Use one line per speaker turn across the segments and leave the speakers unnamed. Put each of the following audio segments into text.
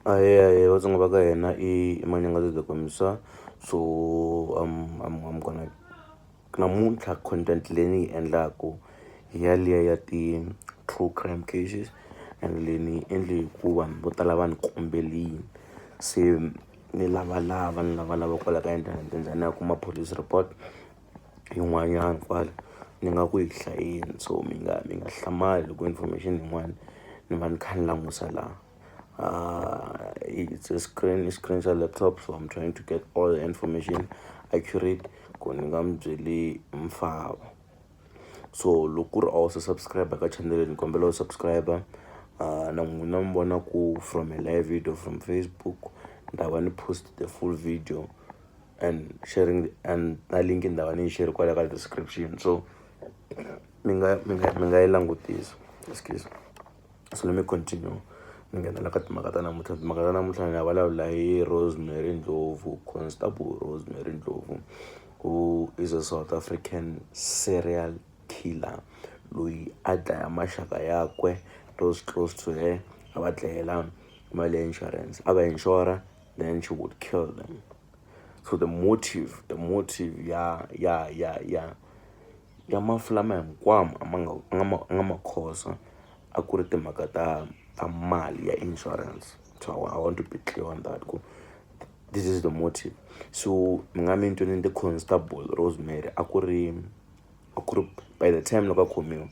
Ahee, ahee Vatsonga va ka hina i Manyangadzo the Komisa. So I'm gonna namuntlha content leyi ni yi endlaku hi yaliya ya ti-true crime cases, and leyi ni yi endli hikuva vanhu vo tala va ni kombelini. Se ni lavalava ni lavalava kwala ka inthanete, njhani ni ya kuma police report yin'wanyana kwala ni nga ku yi hlayeni. So mi nga hlamali loko information yin'wana ni va ni kha ni langusa laha. It's a screen, i screen xa laptop, so I'm trying to get all the information accurate ku ni nga mi byeli mfava. So loko ku ri a wu se subscribe ka channel, ni kombela u subscribe. Na n'wina mi vona ku from a live video from Facebook, ni ta va ni post the full video and sharing and na link ni ta va ni yi share kwala ka description, so mi nga yi langutisa. Excuse. So let me continue, ni nghenela ka timhaka ta namuntlha. Timhaka ta namuntlha ni ya vulavula hi Rosemary Ndlovu, Constable Rosemary Ndlovu, who is a South African serial killer loyi a dlaya maxaka yakwe, those close to her, a va dlayela mali ya insurance, a va insure, then she would kill them. So the motive ya mafu lama hinkwawo a ma nga a nga ma khosa a ku ri timhaka ta mali ya insurance. So I want to be clear on that, ku this is the motive. So mi nga mi ntwini, ti-Constable Rosemary a ku ri by the time loko a khomiwa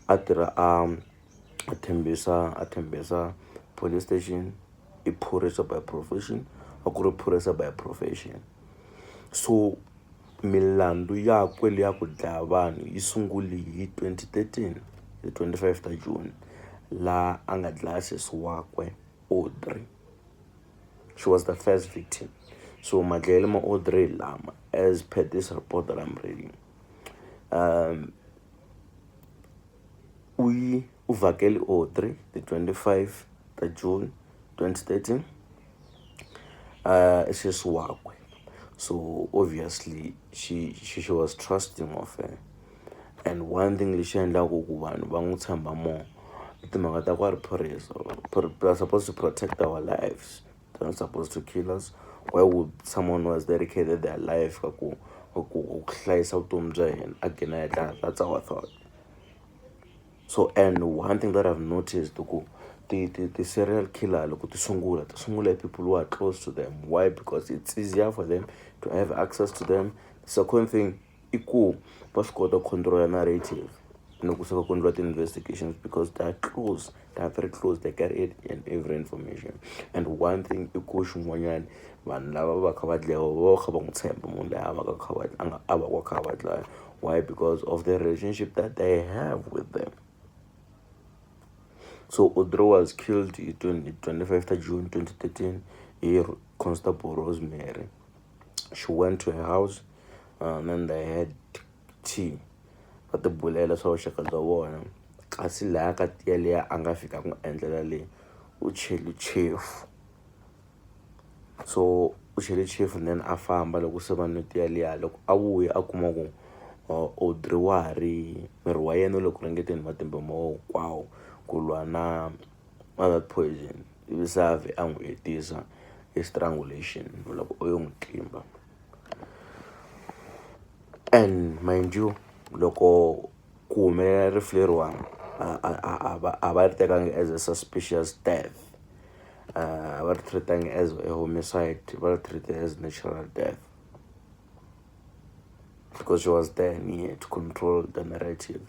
a tirha a Tembisa police station, i phorisa by profession, a ku ri phorisa by profession. So milandzu yakwe leya ku dlaya vanhu yi sungule hi 2013, hi 25 ta June, laha a nga dlaya sesi wakwe Audrey. She was the first victim. So madlayelo ma Audrey lama, as per this report that I'm reading, u yi u vhakele Audrey the 25 ta June 2013, i sesi wakwe, so obviously she was trusting of her. And one thing lexi endlaku ku vanhu va n'wi tshemba more i timhaka ta ku a ri phorisa. They are supposed to protect our lives, they're not supposed to kill us. Why would someone who has dedicated their life ka ku hlayisa vutomi bya hina a gina ya dlaya? That's our thought. So, and one thing that I've noticed, ku ti serial killer loko ti sungula, ti sungula hi people who are close to them. Why? Because it's easier for them to have access to them. The second thing i ku va swi kota ku control narrative loko se va ku endliwa ti-investigations, because they are close, they are very close, they get it and every information. And one thing i ku xin'wanyana, vanhu lava va kha va dlayiwa va va kha va n'wi tshemba munhu loyi a va ka kha va a nga a va ka kha va dlaya. Why? Because of the relationship that they have with them. So Audrey was killed hi 25 June 2013 hi Constable Rosemary. She went to her house, and then they had tea, va tibulela swa vuxaka bya vona, kasi laya ka tiya liya a nga fika n'wi endlela leyi, u chele chefu. So u chele chefu and then a famba. Loko se va nwe tiya liya, loko a vuya a kuma ku Audrey wa ha ri miri wa yena wu le ku ringeteni matimba ma hinkwawo ku lwa na that poison, ivi se a vhe a n'wi hetisa hi strangulation loko u yo n'wi tlimba. And mind you, loko ku humelela rifu leriwani, a va ri tekangi as a suspicious death, a va ri treat-angi as a homicide, va ri treat as natural death, because she was there near to control the narrative.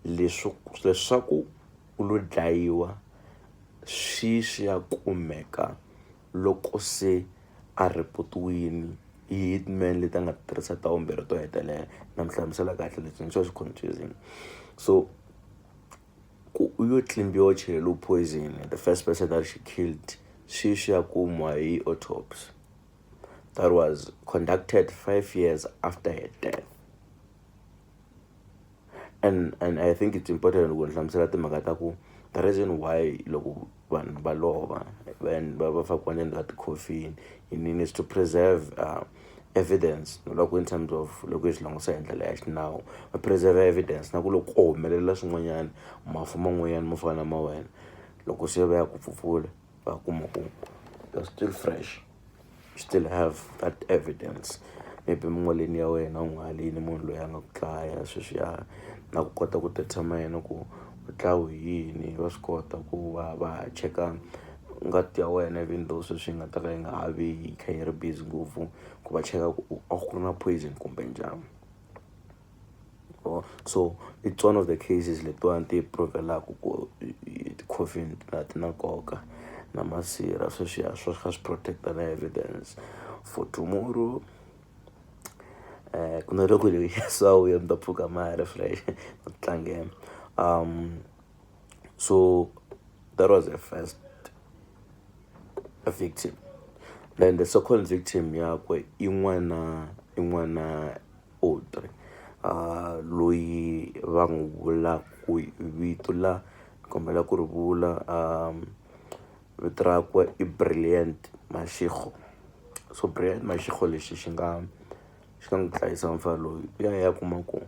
Leswi leswaku u lo dlayiwa swi ya kumeka loko se a report-iwini hi hitman leti a nga ti tirhisa ta vumbirhi to hetelela. Na mi hlamusela kahle leswi ni swo swi confusing. So ku u yo tlimbiwa, u cheleriwe poison, the first person that she killed, swi ya kumiwa hi autopsy that was conducted 5 years after her death. And I think it's important ku ni hlamusela timhaka ta ku the reason why loko vanhu va lova, vanhu va fakiwa ndzeni ka ti-coffin yini, is to preserve evidence. Loko in terms of loko hi swi langusa hi ndlela ya xinawu, va preserve evidence na ku loko ko humelela swin'wanyana, mafu man'wanyana mo fana na ma wena, loko se va ya ku pfupfula va kuma ku You're still fresh, you still have that evidence. Maybe min'waleni ya wena u n'wi haleni munhu loyi a nga ku dlaya sweswiya, na ku kota ku determine ku u dlawe hi yini. Va swi kota ku va va cheka ngati ya wena, even though sweswi yi nga ta ka yi nga ha vi yi kha yi ri busy ngopfu, ku va cheka ku a ku ri na poison kumbe njhani. So it's one of the cases letiwani ti prove-elaku ku ti-coffin ti na nkoka na masirha sweswiya swa kha swi protect-a na evidence for tomorrow. Ku na loko swa vuya, mi ta pfuka ma ha ri fresh ma tlangela. So that was the first victim. Then the second victim yakwe i n'wana Audrey, loyi va n'wi vulaku hi vito la kombela ku ri vula. Vito rakwe i Brilliant Mashego. So Brilliant Mashego, lexi xi nga n'wi dlayisa mufana loyi, u ya ya kuma ku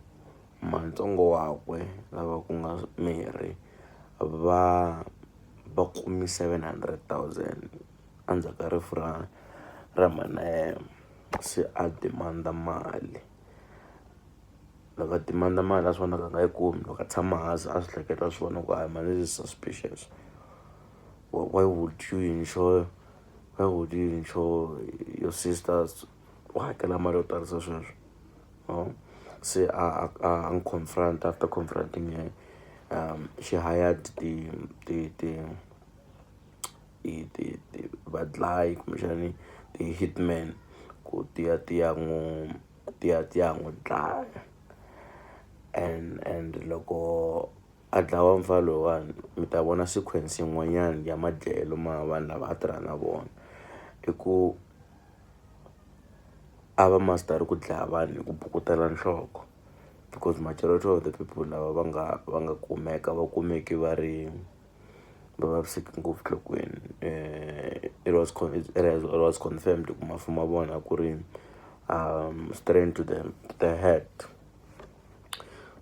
matsongo wakwe lava ku nga Mary va kumi 700 000 endzhaku ka rifu ra mhana yena. Se a demand-a mali. Loko a demand-a mali, a swi vona ku a nga yi kumi. Loko a tshama hansi a swi hleketa, a swi vona ku hayi mani, this is suspicious. Why would you insure, why would you insure your sisters u hakela mali yo tarisa sweswo? Oh, se a n'wi confront. After confronting her, she hired ti vadlayi, kumbexani ti-hitman, ku ti ya n'wi dlaya. And loko a dlawa mufana loyiwani, mi ta vona sequence yin'wanyana ya madlayelo ma vanhu lava a tirha na vona, i ku a va master ku dlaya vanhu hi ku bukutela nhloko, because majority of the people lava va nga kumeka, va kumeke va ri va vaviseke ngopfu nhlokweni. It was confirmed ku mafu ma vona ku ri strain to the head.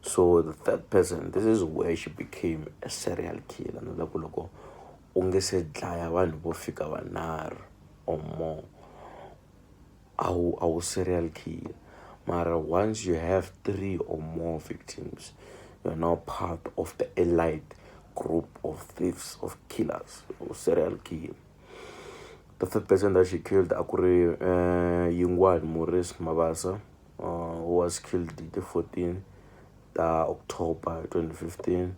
So the third person, this is where she became a serial killer. Na ku loko u nge se dlaya vanhu vo fika vanharhu or more, a wu serial killer, mara once you have three or more victims, you are now part of the elite group of thieves, of killers or serial killer. The third person that she killed a ku ri Yingwani Maurice Mabasa, who was killed hi 14 ta October 2015.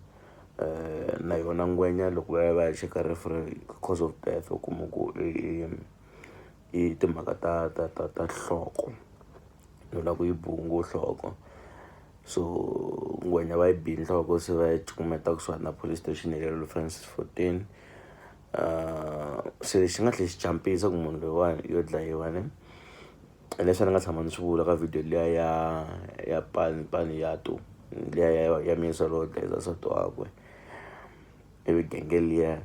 Na yona ngwenya, loko va ya va ya cheka rifu, cause of death, u kuma ku i timhaka ta nhloko, no la ku yi bungu nhloko. So ngwenya va yi bi nhloko, se va yi cukumeta kusuhani na police station ya le Olifantsfontein. Se lexi nga tlhela xi jampisa ku munhu loyiwani yo dlayiwa ne, leswi ni nga tshama ni swi vula ka video liya ya pani pani ya to liya ya miyisa lowo dlayisa nsati wakwe, ivi genge liya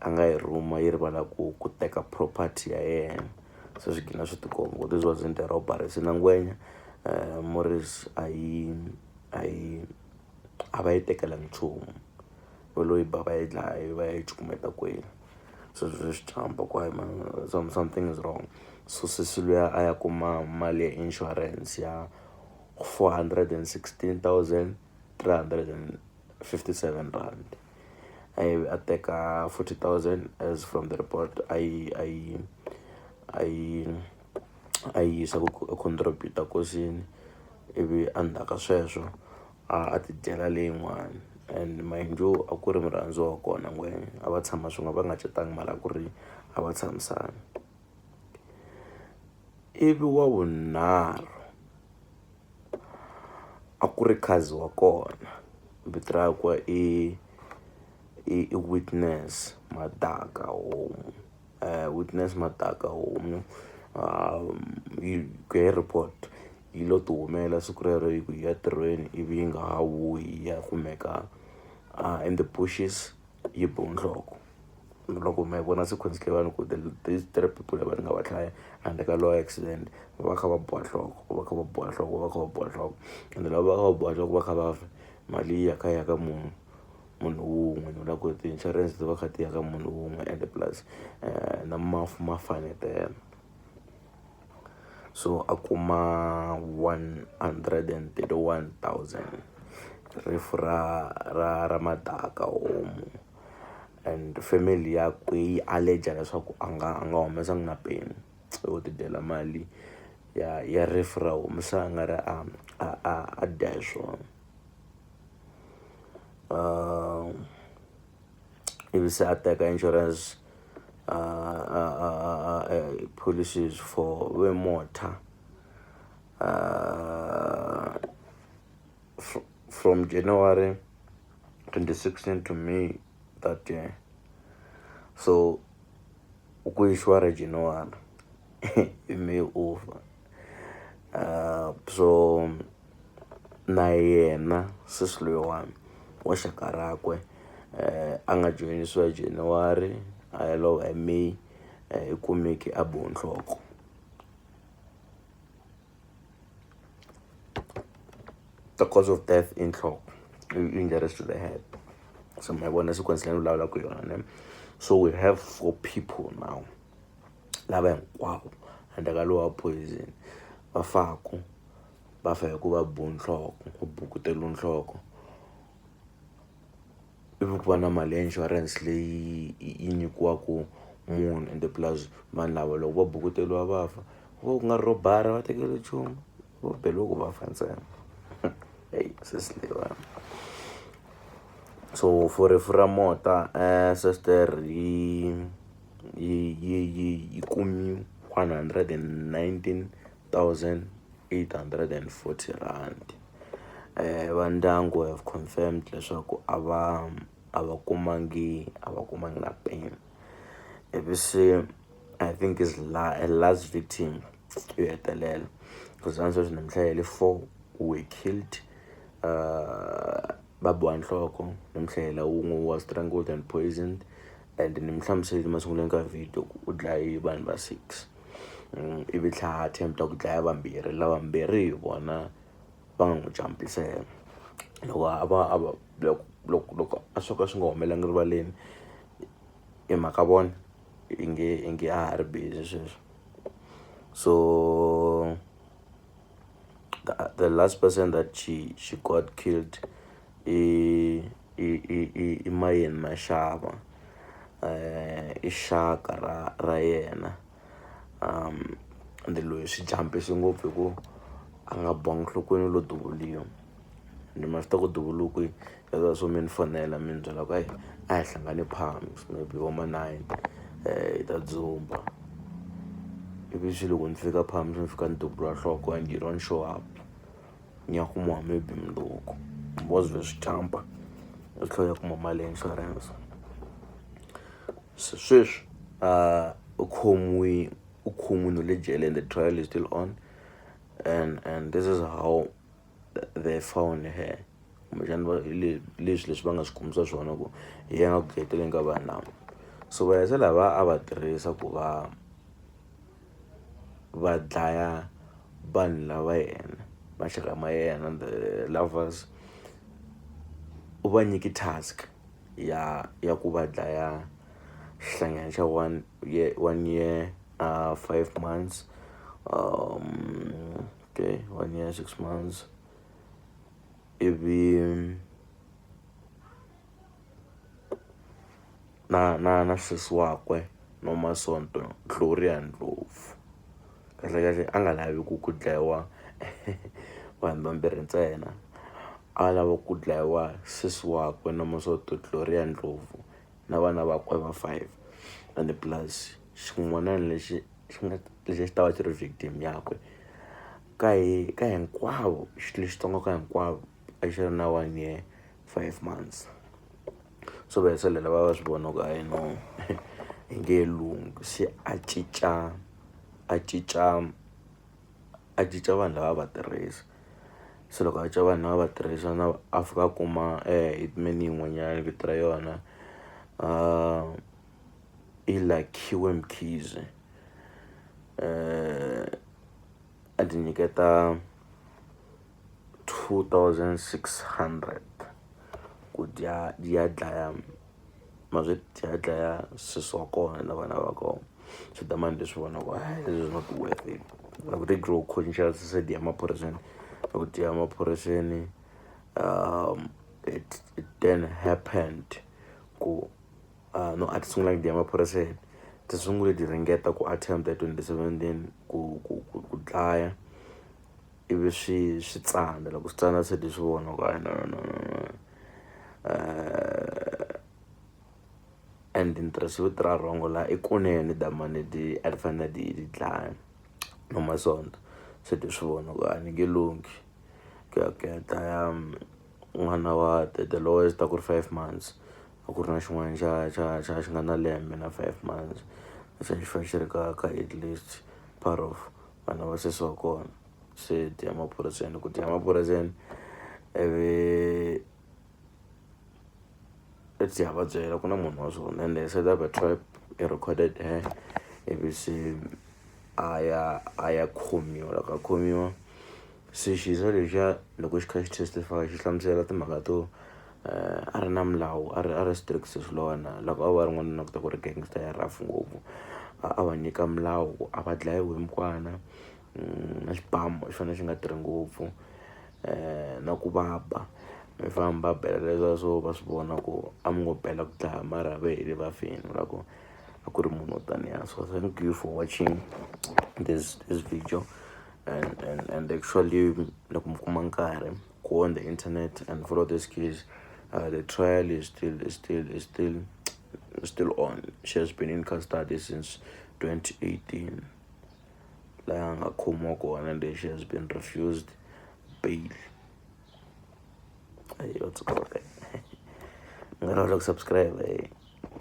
a nga yi rhuma yi rivala ku teka property ya yena, se swi gina swi tikomba ku this wasn't a robbery. Se na ngwenya Morris a yi a va yi tekelangi nchumu, va lo yi ba, va yi dlaya, va yi cukumeta kwini. So swi jump ku hayi man, something is wrong. So sesi luya a ya kuma mali ya insurance ya R416 357, ivi a teka 40 000 as from the report, a yi yisa ku contribute nkosini. Ivi endzhaku ka sweswo a ti dyela leyin'wani. And mind you, a ku ri murhandziwa wa kona ngwenya, a va tshama swin'we, va nga catanga, mara a ku ri a va tshamisana. Ivi wa vunharhu a ku ri khazi wa kona, vito rakwe i Witness Madaka Homu. Witness Madaka Homu, yi ku ya hi report, yi lo ti humela siku rero yi ku yi ya ntirhweni, ivi yi nga ha vuyi, yi ya kumeka in the bushes yi biwe nhloko. Loko ma yi vona sequence leyiwani, ku these three people lava ni nga va hlaya handle ka lowa accident, va kha va biwa nhloko, va kha va biwa nhloko, va kha va biwa nhloko, ende lava va kha va biwa nhloko va kha va fa, mali yi ya kha yi ya ka munhu. Munhu wun'we ni vula ku ti-insurance ti va kha ti ya ka munhu wun'we ende plus na mafu ma fanetela. So a kuma 131,000 rifu ra madaka homu and family yakwe yi allege leswaku a nga humesangi na peni yo ti dyela mali ya rifu ra homu se a nga ri a dya hi swona. Ivi se a teka insurance policies for Vemotha from January 2016 to May that year. So u ku insure January i May over. So na yena sesi loyiwani wa xaka rakwe a nga joyinisiwa hi January a ya lova hi May i kumeke a biwe nhloko. The cause of death i nhloko, injuries to the head. So ma yi vona sequence leyi ni vulavulaka hi yona ne. So we have four people now lava hinkwavo handle ka lowa poison va faku va fa hi ku va biwe nhloko ku bukuteriwe nhloko ivi ku va na mali ya insurance leyi yi nyikiwaka munhu ende plus vanhu lava loko va bukuteriwa va fa ku va ku nga ri robara va tekele nchumu vo beriwe ku va fa ntsena. Eyi sesi leyiwani. So for rifu ra mota sister yi kumi R119,840. Va ndyangu have confirmed leswaku a va kumangi na peni. Ivi se I think is last victim yo hetelela cause a sweswi ni mi hlayele four who were killed va biwa nhloko ni mi hlayela wun'we was strangled and poisoned and ni mi hlamuserile masungulweni ka video ku u dlaye vanhu va six ivi tlhela a attempt ku dlaya vambirhi lavambirhi hi vona va nga n'wi jampisela loko a va a va loko loko loko a swo ka swi nga humelangi rivaleni hi mhaka vona i nge a ha ri busy sweswi. So the last person that she got killed i Mayeni Mashava i xaka ra yena ende loyi swi jampise ngopfu hi ku a nga biwangi nhlokweni u lo duvuriwa ende ma swi tiva ku duvuriwe kwihi swo mi ni fonela mi ni byela ku a hi hlangane Palms maybe vo ma 9 hi ta dzumba ivi swi loko ni fika Palms ni fika ni duvuriwa nhloko and you don't show up ni ya kumiwa maybe mundzuku wo ze swi jump-a u tlhela u ya kuma mali ya insurance. Se sweswi u khomiwile u le jele and the trial is still on and this is how they found her kumbexana va hi leswi leswi va nga swi kumisa swona ku hi yena ku dlayeteleni ka vanhu lava. So va se lava a va tirhisa ku va dlaya vanhu lava yena maxaka ma yena the lovers u va nyiki task ya ku va dlaya xihlangana xa 1 year 1 year 5 months, okay, 1 year 6 months ivi na sesi wakwe Nomasonto Gloria Ndlovu. Kahle kahle a nga lavi ku dlayiwa vanhu vambirhi ntsena a lava ku dlayiwa sesi wakwe Nomasonto Gloria Ndlovu na vana vakwe va five and plus xin'wanani lexi xi nga lexi a xi ta va xi ri victim yakwe ka hinkwavo xilo lexitsongo ka hinkwavo a xi ri na 1 year 5 months. So va hetelela va swi vona ku hayi no hi nge lunghi se a cinca vanhu lava a va tirhisa. Se loko a cinca vanhu lava a va tirhisa na a fika a kuma hitman yin'wanyana vito ra yona i Lakhiwe Mkhize a ti nyiketa 2600. ku dya di ya dlaya ma swi dya dlaya sesi wa kona na vana va kona. Se damani leswi vona ku hayi, this is not worth it. Loko ti grow conscious se di ya emaphoriseni. Loko ti ya emaphoriseni, it then happened ku no, a ti sungulanga ti ya emaphoriseni, ti sungule ti ringeta ku attempt 2017 ku dlaya, ivi swi tsandza. Loko swi tsandza, se ti swi vona ku hayi, no, no, no, no, and ntirhiso yo tirha wrong laha i kunene damani ti a ti fanele ti dlaya no masonto. Se ti swi vona ku a ni nge lunghi ku ya dlaya n'wana wa the lowest a ku ri 5 months, a ku ri na xin'wana xa xi nga na lembe na 5 months, xi fanele xi ri ka at least part of vana va sesi wa kona. Se ti ya emaphoriseni, ku ti ya emaphoriseni, ivi ti ya va byela ku na munhu wa swona, and they set up a trap, i recorded her, ivi se a ya khomiwa. Loko a khomiwa, se xisa lexiya loko xi kha xi testify, xi hlamusela timhaka to a ri na milawu, a ri strict sesi lowani. Loko a va ri n'wanuna, ku ta ku ri gangster ya rough ngopfu. A va nyika milawu ku a va dlayiwi hi mukwana, na xibamu xi fanele xi nga tirhi ngopfu, na ku va ba, mi famba va bela leswiya swo va swi vona ku a mi ngo bela ku dlaya, mara va hele va fini la ku a ku ri munhu wo taniya. So thank you for watching this video, and actually loko mi kuma nkarhi, go on the internet and follow this case. The trial is still on. She has been in custody since 2018 laha a nga khomiwa kona, and she has been refused bail. Ayi, va tsundzuka nga rivali ku subscribe.